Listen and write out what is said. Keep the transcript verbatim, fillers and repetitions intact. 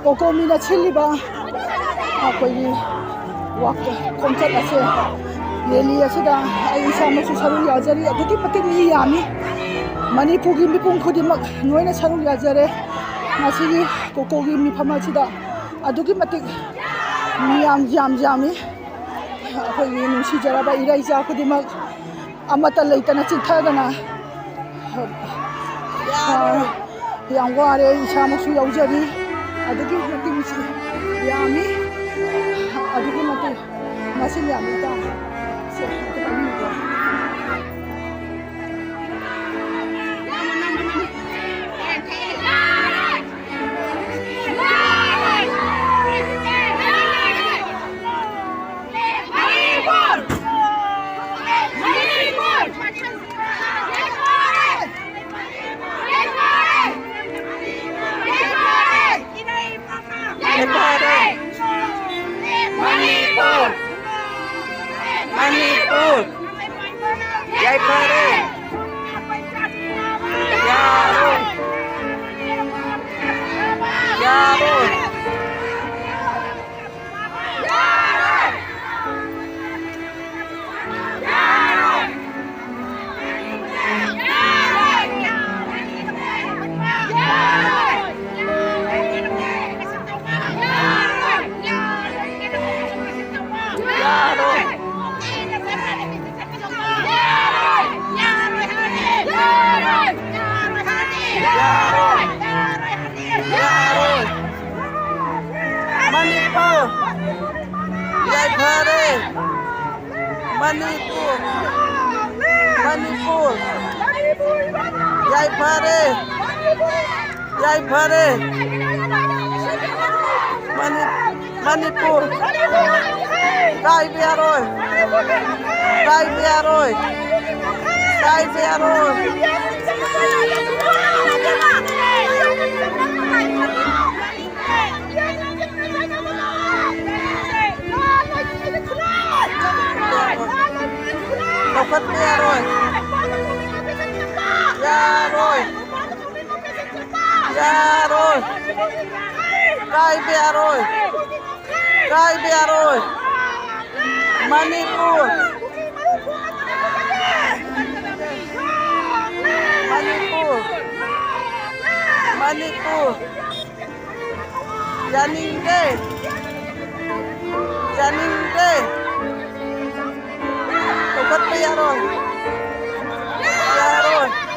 ꯀꯣꯀꯣꯃꯤꯅ ꯁꯤꯜꯂꯤꯕ ꯑꯩꯈꯣꯏꯒꯤ ꯋꯥꯛ ꯈꯣꯡꯆꯠ ꯑꯁꯦ, ꯔꯦꯂꯤ ꯑꯁꯤꯗ ꯑꯩ ꯏꯁꯥꯃꯛꯁꯨ ꯁꯔꯨꯛ ꯌꯥꯖꯔꯤ꯫ ꯑꯗꯨꯛꯀꯤ ꯃꯇꯤꯛ ꯃꯤ ꯌꯥꯝꯃꯤ꯫ ꯃꯅꯤꯄꯨꯔꯒꯤ ꯃꯤꯄꯨꯝ ꯈꯨꯗꯤꯡꯃꯛ ꯂꯣꯏꯅ ꯁꯔꯨꯛ ꯌꯥꯖꯔꯦ꯫ ꯉꯁꯤꯒꯤ ꯀꯣꯀꯣꯒꯤ ꯃꯤꯐꯝ ꯑꯁꯤꯗ ꯑꯗꯨꯛꯀꯤ ꯃꯇꯤꯛ ꯃꯤ ꯌꯥꯝ, ꯌꯥꯝ ꯌꯥꯝꯃꯤ꯫ ꯑꯩꯈꯣꯏꯒꯤ ꯅꯨꯡꯁꯤꯖꯔꯕ ꯏꯔꯩꯆꯥ ꯈꯨꯗꯤꯡꯃꯛ ꯑꯃꯠꯇ ꯂꯩꯇꯅ ꯆꯤꯛꯊꯗꯅ, ꯑ, ꯌꯥꯝ ꯋꯥꯔꯦ꯫ ꯑꯩ ꯏꯁꯥꯃꯛꯁꯨ ꯌꯥꯎꯖꯔꯤ꯫ ꯑꯗꯨꯛꯀꯤ ꯃꯇꯤꯛ ꯌꯥꯝꯃꯤ, ꯑꯗꯨꯛꯀꯤ ꯃꯇꯤꯛ ꯃꯁꯤꯡ ꯌꯥꯝꯃꯤ꯫ ꯏꯇꯥ, ꯁꯦ, ꯑꯝꯇ ꯄꯥꯏꯕꯤꯌꯨꯀꯣ꯫ ꯌꯥꯏꯐꯔꯦ! ꯃꯅꯤꯄꯨꯔ! ꯃꯅꯤꯄꯨꯔ! ꯌꯥꯏꯐꯔꯦ! ꯌꯥꯔꯣꯏ! ꯌꯥꯔꯣꯏ! ꯌꯥꯔꯣꯏ! ꯃꯅꯤꯄꯨꯔ! ꯌꯥꯏꯐꯔꯦ! ꯃꯅꯤꯄꯨꯔ! ꯃꯅꯤꯄꯨꯔ! ꯌꯥꯏꯐꯔꯦ! ꯌꯥꯏꯐꯔꯦ! ꯃꯅꯤ-, ꯃꯅꯤꯄꯨꯔ! ꯀꯥꯏꯕ ꯌꯥꯔꯣꯏ! ꯀꯥꯏꯕ ꯌꯥꯔꯣꯏ! ꯀꯥꯏꯕ ꯌꯥꯔꯣꯏ! ꯂꯧꯈꯠꯄ ꯌꯥꯔꯣꯏ! ꯌꯥꯔꯣꯏ! ꯌꯥꯔꯣꯏ꯫ ꯀꯥꯏꯕ ꯌꯥꯔꯣꯏ꯫ ꯀꯥꯏꯕ ꯌꯥꯔꯣꯏ꯫ ꯃꯅꯤꯄꯨꯔ꯫ ꯃꯅꯤꯄꯨꯔ꯫ ꯃꯅꯤꯄꯨꯔ꯫ ꯌꯥꯅꯤꯡꯗꯦ꯫ ꯌꯥꯅꯤꯡꯗꯦ꯫ ꯂꯧꯈꯠꯄ ꯌꯥꯔꯣꯏ꯫ ꯌꯥꯔꯣꯏ꯫